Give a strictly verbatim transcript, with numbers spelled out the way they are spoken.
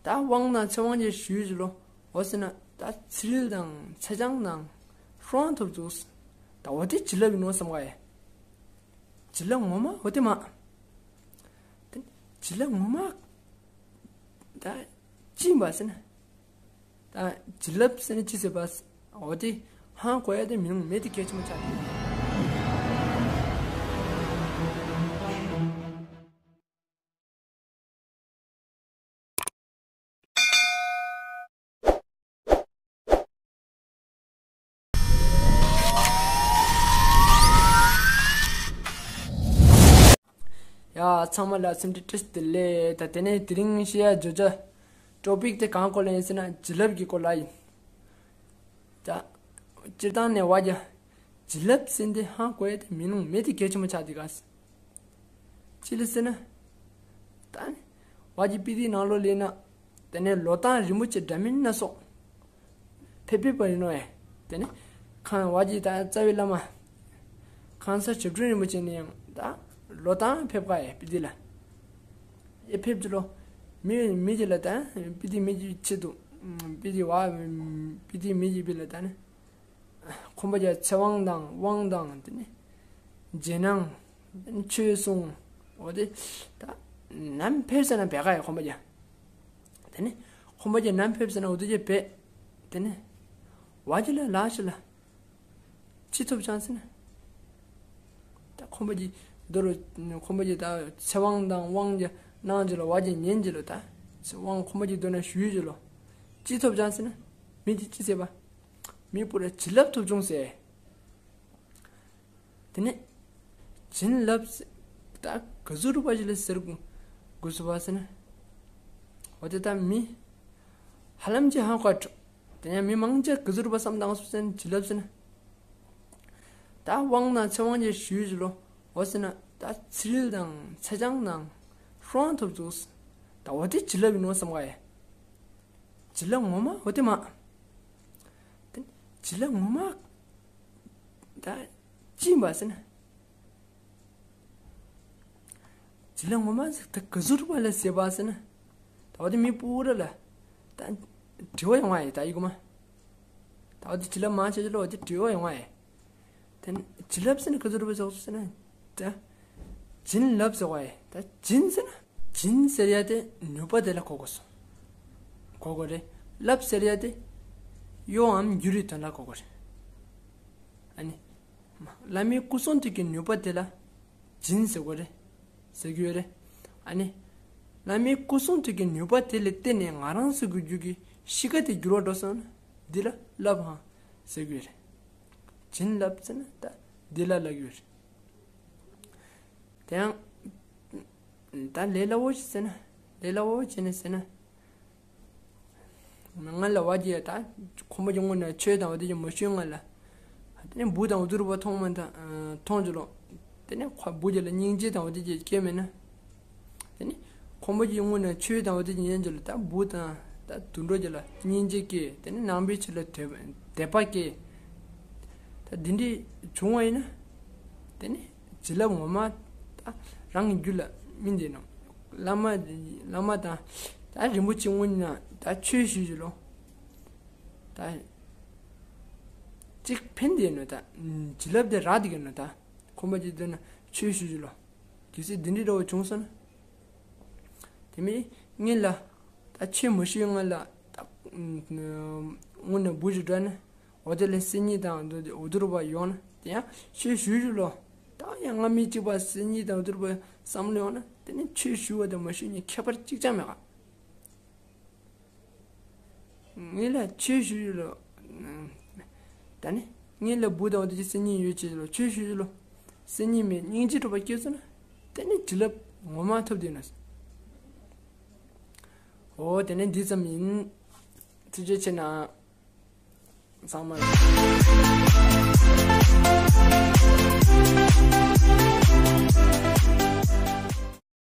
ད་དབང་དང་ཚེ་དབང་གི་ཞུས་ཀྱི་ལོ། འོ་ཟེར་ན་ད་ཚེ་རིལ་དང་ཚེ་ཆང་དང་ཧྲོང་ཐུབ་ཚུགས། ད་འོ་དེ་བྱིན་རླབས་ཡིན་ནོ་བསམ་ག་ཡ། བྱིན་རླབས་ངོ་མ་འོ་དེ་མ། དེ་བྱིན་རླབས་ངོ་མ་ད་ཅི་ཡིན་པ་ཟེར་ན། ད་བྱིན་རླབས་ཟེར་ན་ཅི་ཟེར་པ། འོ་དེ་ཧང་གོ་ཡ་དེ་མི་རུང་མེད་དེ་གལ་ཆེན་པོ་ཆགས་ཏེ། ཡ། ཚང་མ་ལ་འཚམས་འདྲི་བཀྲ་ཤིས་བདེ་ལེགས། ད་དེ་ནས་དེ་རིང་བཤད་ཡ་བརྗོད་བྱ་ཊོ་པིག་དེ་གང་སྐོར་ལ་ཡིན་ཟེར་ན་བྱིན་རླབས་ཀྱི་སྐོར་ལ་ཡིན། ད་སྤྱིར་བཏང་ནས་བ་རྒྱ་བྱིན་རླབས་ཟེར་འདི་ཧང་གོ་ཡ་དེ་མི་ནུང་མེད་དེ་གལ་ཆེན་པོ་ཆགས་འདི་ག་ཅི་ལ་ཟེར་ན། ད་ནི་བ་རྒྱ་པི་ཏི་ནང་ལོགས་ལས་ན། དེ་ནས་ལོ་ཐང་རིན་པོ་ཆེ་འདྲ་མིན་སྣ་ཚོགས་ཕེབས་ཕེབས་པ་ཡིན་ནོ་ཨེ། དེ་ནས་ཁང་བ་རྒྱ་ད་རྩ་བའི་བླ་མ་གང་ས་ཞབས་དྲུང་རིན་པོ་ཆེ་ནས་ཡང་ད་ལོ་ཐང་ཕེབས་ག་ཨེ་པི་ཏི་ལ། ཨེ་ཕེབས་ཀྱི་ལོ། མི་མི་གྱི་ལ་ད་པི་ཏི་མི་གྱི་ཆེད་དུ་པི་ཏི་བ་པི་ཏི་མི་གྱི་པི་ལ་ད་ནི། ཁོང་པ་རྒྱ་ཚེ་དབང་དང་དབང་དང་དེ་ནི་རྗེས་གནང་ཆོས་གསུང་། འོ་དེ་ད་ནམ་ཕེབས་ཟེར་ན་བེ་ག་ཡ་ཁོང་པ་རྒྱ། དེ་ནི་ཁོང་པ་རྒྱ་ནམ་ཕེབས་ཟེར་ན་འོ་དེ་རྒྱ་བེ། དེ་ནི་བ་རྒྱ་ལ་ལ་ཞི་ལ་ཅི་ཐོབ་ཅང་ཟེར་ན། ད་ཁོང་པ་རྒྱ་མདོ་རུ་ཁོང་པ་རྒྱ་ད་ཚེ་དབང་དང་དབང་རྒྱ་གནང་རྒྱུ་ལ་བ་རྒྱ་ཉན་རྒྱུ་ལ་ད་ཚེ་དབང་ཁོང་པ་རྒྱ་མདོ་ན་ཞུས་རྒྱུ་ལོ། ཅི་ཐོབ་ཅང་ཟེར་ན་མི་དེ་ཅི་ཟེར་བ། མི་པུ་ར་བྱིན་རླབས་ཐོབ་བྱུང་ཟེར། དེ་ནས་བྱིན་རླབས་ཟེར་ད་ག་ཟུག་རུ་བ་ཞིག་ལ་ཟེར་དགོས་དགོས་སུ་བ་ཟེར་ན། འོ་དེ་ད་མི་ཧ་ལམ་གྱི་ཧང་ཁ་དྲོ། དེ་ཡང་མི་མང་ཆེ་ག་ཟུག་རུ་བ་བསམ་དང་སུ་ཟེར་ན་བྱིན་རླབས་ཟེར་ན། ད་དབང་དང་ཚེ་དབང་གྱི་ཞུས་ཞུ་ལོ། འོ་ཟེར་ན་ད་ཚེ་རིལ་དང་ཚེ་ཆང་དང་ཧྲོང་ཐུབ་ཚུགས། ད་འོ་དེ་བྱིན་རླབས་ཡིན་ནོ་བསམ་ག་ཡ། བྱིན་རླབས་ངོ་མ་འོ་དེ་མ། དེ་བྱིན་རླབས་ངོ་མ་ད་ཅི་ཡིན་པ་ཟེར་ན། བྱིན་རླབས་ངོ་མ་ཟེར་ད་ག་ཟུག་རུ་བ་ལ་ཟེར་བ་ཟེར་ན། ད་འོ་དེ་མི་པུ་ར་ལ་ད་དྲི་བ་ཡོང་བ་ཡི་ད་ཡི་གོ་མ། ད་འོ་དེ་བྱིན་རླབས་མང་ཆེ་ཆེ་ལ་འོ་དེ་དྲི་བ་ཡོང་བ་ཡི། དེ་ནི་བྱིན་རླབས་ཟེར་ན་ག་ཚོད་རུ་བ་ཟོག་ཟེར་ན། ད་བྱིན་རླབས་ཟེར་བ་ཡི་ད་བྱིན་ཟེར་ན། བྱིན་ཟེར་ཡ་དེ་ནུས་པ་དེ་ལ་གོ་དགོས་སོ། གོ་དགོས་རེད། རླབས་ཟེར་ཡ་དེ་གཡོའམ་འགྱུར་བའི་དོན་ལ་གོ་དགོས་རེད། ཨ་ནི། བླ་མའི་སྐུ་གསུང་ཐུགས་ཀྱི་ནུས་པ་དེ་ལ་བྱིན་ཟེར་དགོས་རེད། ཟེར་གྱི་ཡོད་རེད། ཨ་ནི། བླ་མའི་སྐུ་གསུང་ཐུགས་ཀྱི་ནུས་པ་དེ་ལ་བརྟེན་ནས་ང་རང་ཚོ་གི་རྒྱུད་ཀྱི་གཤིས་ཀ་དེ་འགྱུར་བ་འགྲོ་སོང་ན་འདི་ལ་རླབས་ཧང་ཟེར་གྱི་ཡོད་རེད། བྱིན་རླབས་ཟེར་ན་ད་འདི་ལ་ལབ་ཀྱི་ཡོད་རེད། དེ་ཡང་། ད་ལས་སླ་བོ་ཞིག་ཟེར་ན། ལས་སླ་བོ་བྱས་ནས་ཟེར་ན། ང་ལ་བ་རྒྱ་ད་ཁོང་པ་ཀྱི་སྔོན་ན་ཆོས་དང་བ་དེ་ཀྱི་མ་ཞུས་ང་ལ། དེ་ནས་བུ་དང་འུ་ཚུར་བ་མཐོང་མ་ད་མཐོང་རྒྱུ་ལོ། དེ་ནས་ཁོ་བུ་རྒྱ་ལ་སྙིང་རྗེ་དང་བ་དེ་ཀྱི་སྐྱེ་མེད་ན། དེ་ནས་ཁོང་པ་ཀྱི་སྔོན་ན་ཆོས་དང་བ་དེ་ཀྱི་ཉན་རྒྱུ་ལ་ད་བུ་དང་ད་དུད་འགྲོ་རྒྱ་ལ་སྙིང་རྗེ་སྐྱེ། དེ་ནས་ནང་པའི་ཆོས་ལ་དད་དད་པ་སྐྱེ། ད་འདི་འདྲའི་བྱུང་བ་ཡིན་ན། དེ་ནས་བྱིན་རླབས་ངོ་མ་ད་རང་གི་རྒྱུད་ལ་སྨིན་བསྡད་ནོ། བླ་མ་བླ་མ་དང་ད་རིན་པོ་ཆེ་སྔོན་ན་ད་ཆོས་ཞུས་ཞུ་ལོ། ད་གཅིག་ཕན་བསྡད་ནོ། ད་བྱིན་རླབས་དེ་རག་བསྡད་ཀྱི་ནོ། ད་ཁོང་པ་ཅིག་འདོད་ན་ཆོས་ཞུས་ཞུ་ལོ། གལ་སྲིད་འདི་འདྲའི་འདྲ་བོ་བྱུང་སོང་ན། དེ་མིན་སྔོན་ལ་ད་ཆོས་མ་ཞུས་སྔོན་ལ་ད་སྔོན་ན་བུ་ཞིག་འགྲོ་ན། འོ་དེ་ལས་སྲིད་ཉིད་དང་འདུ་འོ་དུར་བ་ཡོང་ན་དེ་ཡང་ཆོས་ཞུ་ཞུ་ལོ། ད་ཡང་སྔ་མི་གཅིག་པ་སྲིད་ཉིད་དང་འོ་དུར་བ་བསམ་བློ་ཡོང་ན་དེ་ནི་ཆོས་ཞུ་བ་དང་མ་ཞུ་གཉིས་ཁྱད་པར་གཅིག་ཀྱང་མེད་ག། ངེད་ལ་ཆོས་ཞུ་ཞུ་ལོ། ད་ནི་ངེད་ལ་བུ་དང་འོ་དེ་ཀྱི་སྲིད་ཉིད་ཡོད་ཅེས་ལོ། ཆོས་ཞུ་ཞུ་ལོ། སྲིད་ཉིད་མེད་སྙིང་རྗེ་གྲོགས་པ་སྐྱེས་སོང་ན་དེ་ནི་བྱིན་རླབས་ངོ་མ་ཐོབ་དེ་ནི། འོ་དེ་ནི་འདི་ཙམ་ཡིན། ཐུགས་རྗེ་ཆེ་གནང་། ཚང་མ་ལ།